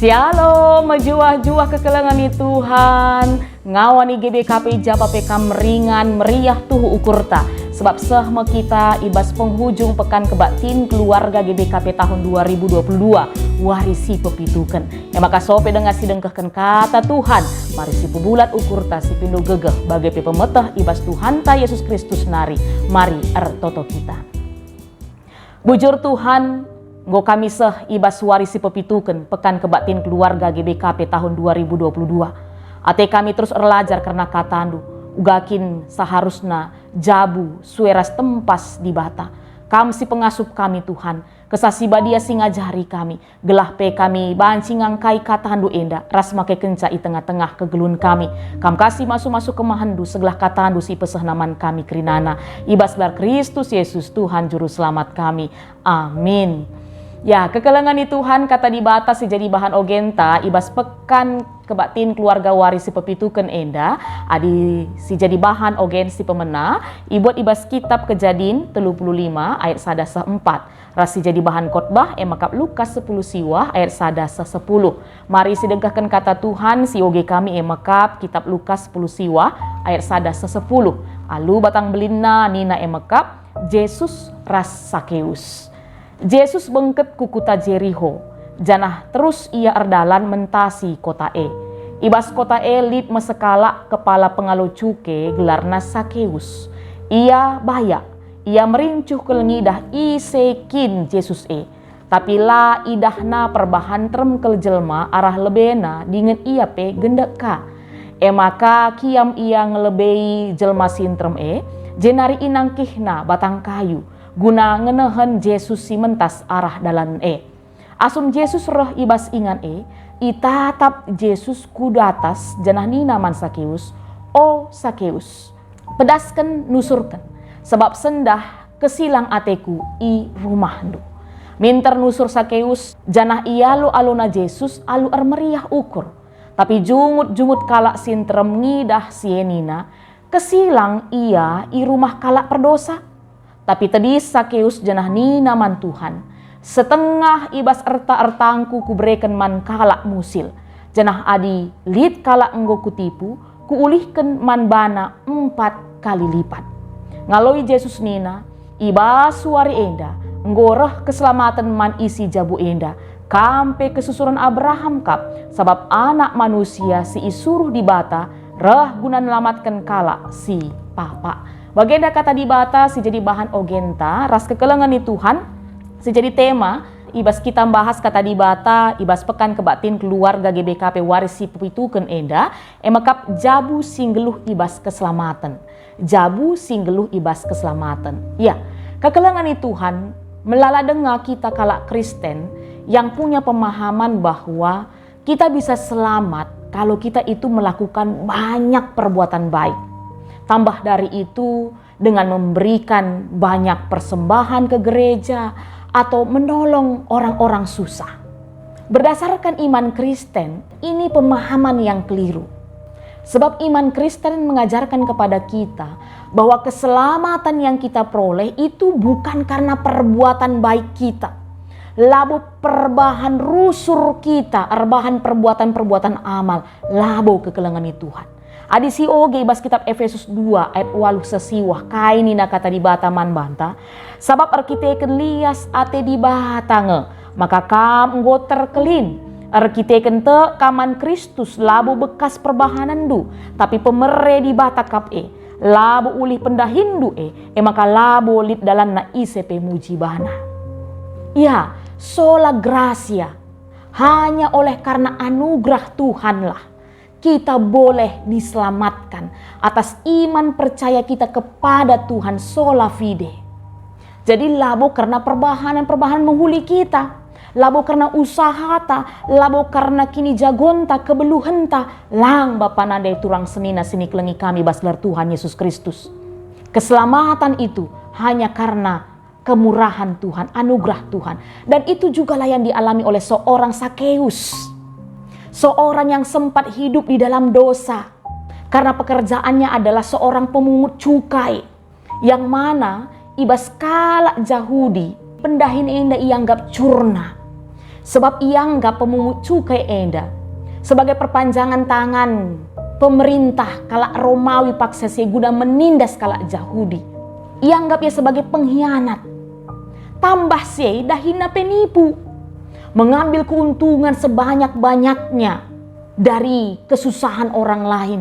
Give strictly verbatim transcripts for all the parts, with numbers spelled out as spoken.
Shalom, mejuah-juah kekelengen i Tuhan. Ngawan i G B K P japa pe kam ringan meriah tuhu ukurta. Sebab seh me kita i bas penghujung Pekan Kebaktin Keluarga G B K P tahun dua ribu dua puluh dua, wari si pepituken. E maka sope denga si dengkehken kata Tuhan, mari si pebulat ukurta si pindo gegeh bage pe pemeteh i bas Tuhanta Yesus Kristus nari. Mari ertoto kita. Bujur Tuhan, enggo kami seh i bas wari si pepituken Pekan Kebaktin Keluarga G B K P tahun dua ribu dua puluh dua. Ate kami terus erlajar kerna kataNdu, uga kin seharusna jabu sue ras tempas Dibata. Kam si pengasup kami, Tuhan, Kesah Si Badia si ngajari kami, gelah pe kami banci ngangkai kataNdu enda ras makekenca i tengah-tengah kegeluhen kami. Kam ka si masu-masu kemahenNdu segelah kataNdu si ipesehna man kami kerinana. I bas gelar Kristus Yesus, Tuhan Juru Selamat kami. Amin. Ya, kekelengen i Tuhan, kata Dibata si jadi bahan ogenta i bas Pekan Kebaktin Keluarga wari si pepituken enda, adi si jadi bahan ogen si pemena, ibuat i bas kitab Kejadin telu puluh lima ayat sada seh empat, ras si jadi bahan khotbah e mekap Lukas sepuluh siwah ayat sada seh sepuluh. Mari si dengkehken kata Tuhan si oge kami e mekap kitab Lukas sepuluh siwah ayat sada seh sepuluh. Alu batang belinna nina e mekap, Jesus ras Sakeus. Jesus bengket ku kuta Jeriho, janah terus Ia erdalan mentasi kota e. I bas kota e lit me sekalak kepala pengalo cuke, gelarna Sakeus. Ia bayak, ia merincuh kal ngidah ise kin Jesus e. Tapi la idahna perbahan terem kal jelma arah lebena dingen ia pe gendek ka. E maka kiam ia ngelebei jelma si nterem e, jenari inangkihna batang kayu, guna ngenehen Jesus si mentas arah dalan e. Asum Jesus reh i bas ingan e, itatap Jesus ku datas janah nina man Sakeus, "O Sakeus, pedasken nusurken, sebab sendah kesilang ateku i rumahndu." Minter nusur Sakeus, janah ialo-alona Jesus alu ermeriah ukur. Tapi jungut-jungut kalak si nterem ngidah si e nina, "Kesilang ia i rumah kalak perdosa." Tapi tedis Sakeus janah nina man Tuhan, "Setengah i bas erta-ertangku kubereken man kalak musil, janah adi lit kalak enggo kutipu, kuulihken man bana empat kali lipat." Ngaloi Jesus nina, "I bas wari enda enggo reh keselamaten man isi jabu enda, kam pe kesusuren Abraham kap, sabap Anak Manusia si isuruh Dibata reh guna nelamatken kalak si papa." Bagenda kata Dibata si jadi bahan ogenta ras kekelengen i Tuhan, si jadi tema i bas kita mbahas kata Dibata i bas Pekan Kebaktin Keluarga G B K P wari si pepituken enda, e mekap jabu si nggeluh i bas keselamaten. Jabu si nggeluh i bas keselamaten. Ya, kekelengen i Tuhan, melala denga kita kalak Kristen yang punya pemahaman bahwa kita bisa selamat kalau kita itu melakukan banyak perbuatan baik. Tambah dari itu, dengan memberikan banyak persembahan ke gereja atau menolong orang-orang susah. Berdasarkan iman Kristen, ini pemahaman yang keliru. Sebab iman Kristen mengajarkan kepada kita bahwa keselamatan yang kita peroleh itu bukan karena perbuatan baik kita. Labo perbahan rusur kita, erbahan perbuatan-perbuatan amal, labo kekelengen i Tuhan. Adi si oge i bas kitab Epesus dua ayat waluh seh siwah, kai nina kata Dibata man banta? "Sabap erkiteken lias ate Dibata nge, maka kam enggo terkelin. Erkiteken tek kam man Kristus labo bekas perbahanenndu, tapi pemere Dibata kap e. Labo ulih pendahinndu e, e maka labo lit dalanna ise pe muji bana." Ya, sola gracia, hanya oleh karena anugerah Tuhanlah kita boleh diselamatkan atas iman percaya kita kepada Tuhan sola fide. Jadi labo karena perbahanan-perbahanan mehuli kita, labo karena usahata, labo karena kinijagonta, kebeluhenta, lang bapa nande turang senina si nikelengi kami bas gelar Tuhan Yesus Kristus. Keselamatan itu hanya karena kemurahan Tuhan, anugerah Tuhan. Dan itu jugalah yang dialami oleh seorang Sakeus. Seorang yang sempat hidup di dalam dosa. Karena pekerjaannya adalah seorang pemungut cukai. Yang mana i bas kalak Jahudi, pendahin enda ianggap curna. Sebab ianggap pemungut cukai enda sebagai perpanjangan tangan pemerintah kalak Romawi paksa si guna menindas kalak Jahudi. Ianggap ia sebagai pengkhianat. Tambah si e, dahina pe nipu, mengambil keuntungan sebanyak-banyaknya dari kesusahan orang lain.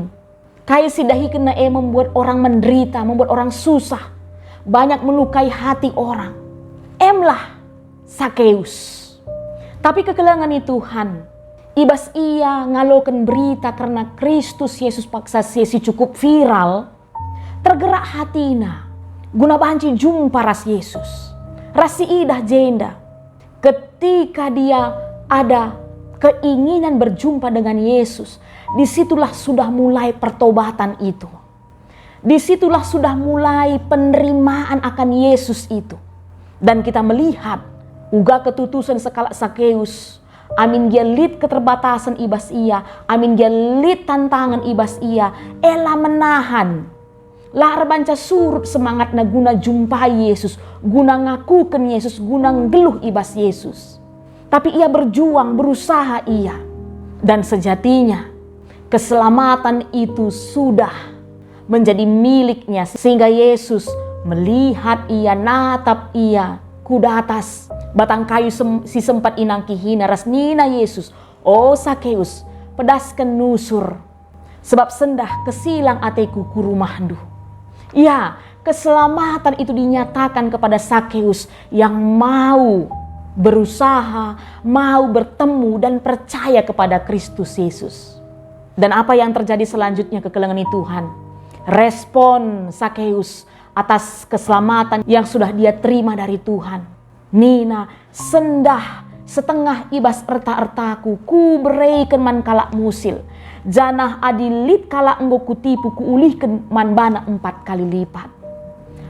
Kai si dahikenna e membuat orang menderita, membuat orang susah, banyak melukai hati orang. Emlah Sakeus. Tapi kekelengen i Tuhan, ibas ia ngaloken berita kerna Kristus Yesus paksa si, si cukup viral, tergerak hatina guna banci jumpa ras Yesus. Ras si idah jenda, ketika dia ada keinginan berjumpa dengan Yesus, disitulah sudah mulai pertobatan itu. Disitulah sudah mulai penerimaan akan Yesus itu. Dan kita melihat uga ketutusen sekalak Sakeus, amin gia lit keterbatasen ibas ia, amin gia lit tantangen ibas ia, ela menahan. La erbanca surut semangatna guna jumpai Yesus, guna ngakuken Yesus, guna nggeluh ibas Yesus. Tapi ia berjuang, berusaha ia. Dan sejatinya, keselamatan itu sudah menjadi miliknya, sehingga Yesus melihat ia, natap ia ku datas batang kayu sem-, si sempat inangkihina, ras nina Yesus, "O Sakeus, pedasken nusur, sebab sendah kesilang ateku ku rumahndu." Ya, keselamatan itu dinyatakan kepada Sakeus yang mau berusaha, mau bertemu dan percaya kepada Kristus Yesus. Dan apa yang terjadi selanjutnya, kekelengen i Tuhan? Respon Sakeus atas keselamatan yang sudah dia terima dari Tuhan. Nina, "Sendah setengah ibas erta-ertaku kubereken man kalak musil, janah adi lit kalak enggo kutipu, kuulihken man bana empat kali lipat."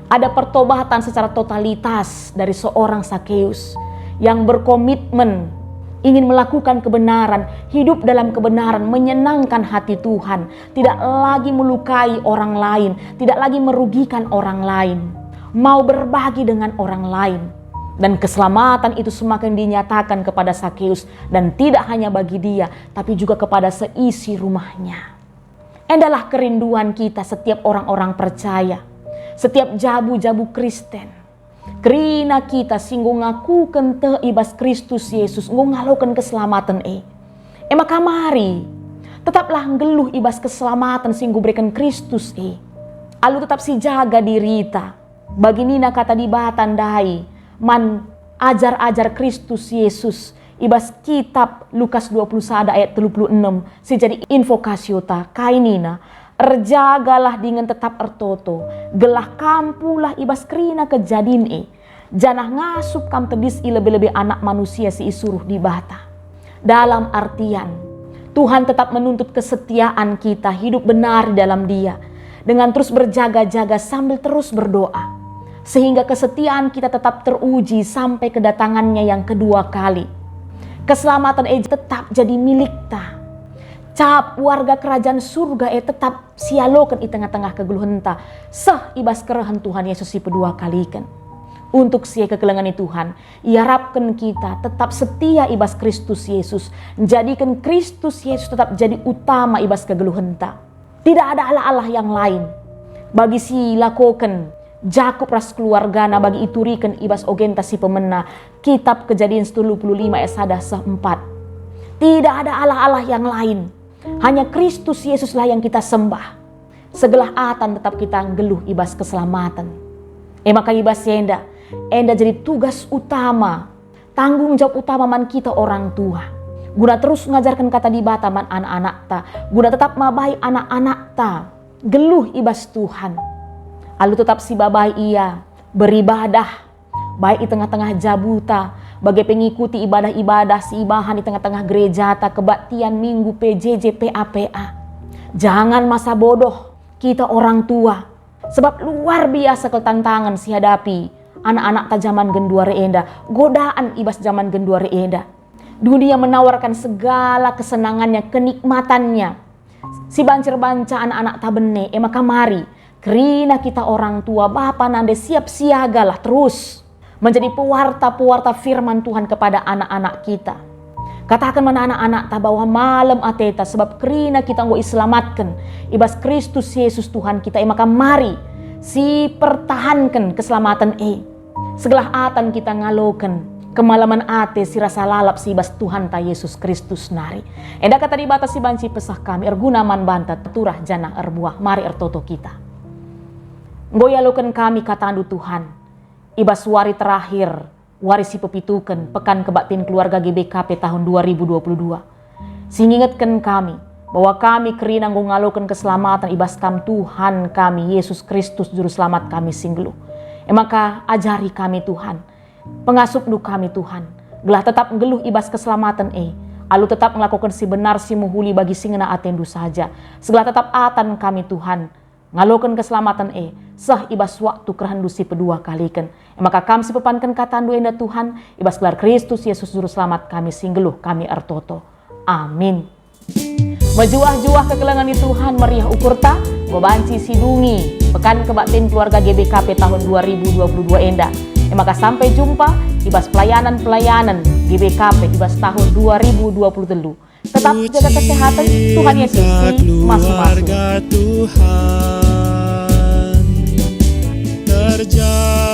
Ada pertobatan secara totalitas dari seorang Sakeus yang berkomitmen ingin melakukan kebenaran, hidup dalam kebenaran, menyenangkan hati Tuhan, tidak lagi melukai orang lain, tidak lagi merugikan orang lain, mau berbagi dengan orang lain. Dan keselamatan itu semakin dinyatakan kepada Sakeus, dan tidak hanya bagi dia, tapi juga kepada seisi rumahnya. Endalah kerinduan kita setiap orang-orang percaya, setiap jabu-jabu Kristen. Kerina kita si enggo ngakuken tek i bas Kristus Yesus, enggo ngaloken keselamaten e. E maka mari, tetaplah nggeluh i bas keselamaten si enggo ibereken Kristus e. Alu tetap sijaga dirita, bagi nina Kata Dibata ndai man ajar-ajar Kristus Yesus, i bas kitap Lukas dua puluh sada ayat telu puluh enem, si jadi invokasiota, kai nina, "Erjagalah dingen tetap ertoto, gelah kam pulah i bas kerina kejadin e, janah ngasup kam tedis i lebe-lebe Anak Manusia si isuruh Dibata." Dalam artian, Tuhan tetap menuntut kesetiaan kita hidup benar di dalam Dia, dengan terus berjaga-jaga sambil terus berdoa, sehingga kesetiaan kita tetap teruji sampai kedatangan-Nya yang kedua kali. Keselamatan e tetap jadi milikta. Cap warga kerajaan surga e tetap sialoken i tengah-tengah kegeluhenta, seh i bas kerehen Tuhan Yesus si pedua kaliken. Untuk si e, kekelengen i Tuhan, iarapken kita tetap setia i bas Kristus Yesus, njadiken Kristus Yesus tetap jadi utama i bas kegeluhenta. Tidak ada allah-allah yang lain. Bagi si lakoken Jakup ras keluargana, bagi ituriken i bas ogenta si pemena, Kitap Kejadin sepuluh puluh lima ayat sada seh empat. Tidak ada allah-allah yang lain. Hanya Kristus Yesuslah yang kita sembah. Segelah atan tetap kita nggeluh i bas keselamaten. E maka i bas enda, enda jadi tugas utama, tanggung jawab utama man kita orang tua, guna terus ngajarken Kata Dibata man anak-anakta, guna tetap mabai anak-anakta nggeluh i bas Tuhan. Alu tetap sibabai ia beribadah, baik i tengah-tengah jabuta, bage pe ngikuti ibadah-ibadah si ibahan i tengah-tengah gerejata, kebaktian Minggu, P J J, P A P A. Jangan masa bodoh kita orang tua, sebab luar biasa kal tantangan si hadapi anak-anakta jaman genduari enda, godaan i bas jaman genduari enda. Dunia menawarkan segala kesenangannya, kenikmatannya, si banci erbanca anak-anakta bene. E maka mari, kerina kita orang tua, bapa nande siap siagalah terus menjadi pewarta-pewarta firman Tuhan kepada anak-anak kita. Kataken man anak-anakta bahwa malem ateta, sebab kerina kita enggo iselamatken i bas Kristus Yesus Tuhan kita, e maka mari sipertahanken keselamaten e. Segelah atan kita ngaloken kemalemen ate si rasa lalap si i bas Tuhanta Yesus Kristus nari. Enda kata Dibata si banci peseh kami, erguna man banta, turah janah erbuah. Mari ertoto kita. Enggo ialoken kami kataNdu, Tuhan, i bas wari terakhir, wari si pepituken Pekan Kebaktin Keluarga G B K P tahun dua ribu dua puluh dua, si ngingetken kami bahwa kami kerina enggo ngaloken keselamaten i bas Kam, Tuhan kami, Yesus Kristus, Juru Selamat kami si nggeluh. E maka, ajari kami, Tuhan, pengasup-Ndu kami, Tuhan, gelah tetap nggeluh i bas keselamaten e, alu tetap ngelakoken si benar si mehuli bagi si ngena ateNdu saja. Segelah tetap atan kami, Tuhan, ngaloken keselamaten e, seh i bas waktu kerehenndu si pedua kaliken. E maka Kam si pepanken kataNdu enda, Tuhan, i bas gelar Kristus Yesus Juru Selamat kami si nggeluh kami ertoto. Amin. Mejuah-juah kekelengen ni Tuhan, meriah ukurta, enggo banci sidungi Pekan Kebaktin Keluarga G B K P tahun dua ribu dua puluh dua enda. E maka sampai jumpa i bas pelayanan-pelayanan G B K P i bas tahun dua ribu dua puluh telu. Tetap jaga kesehatan, Tuhan Yesus si masu-masu. Tuhan, terjadi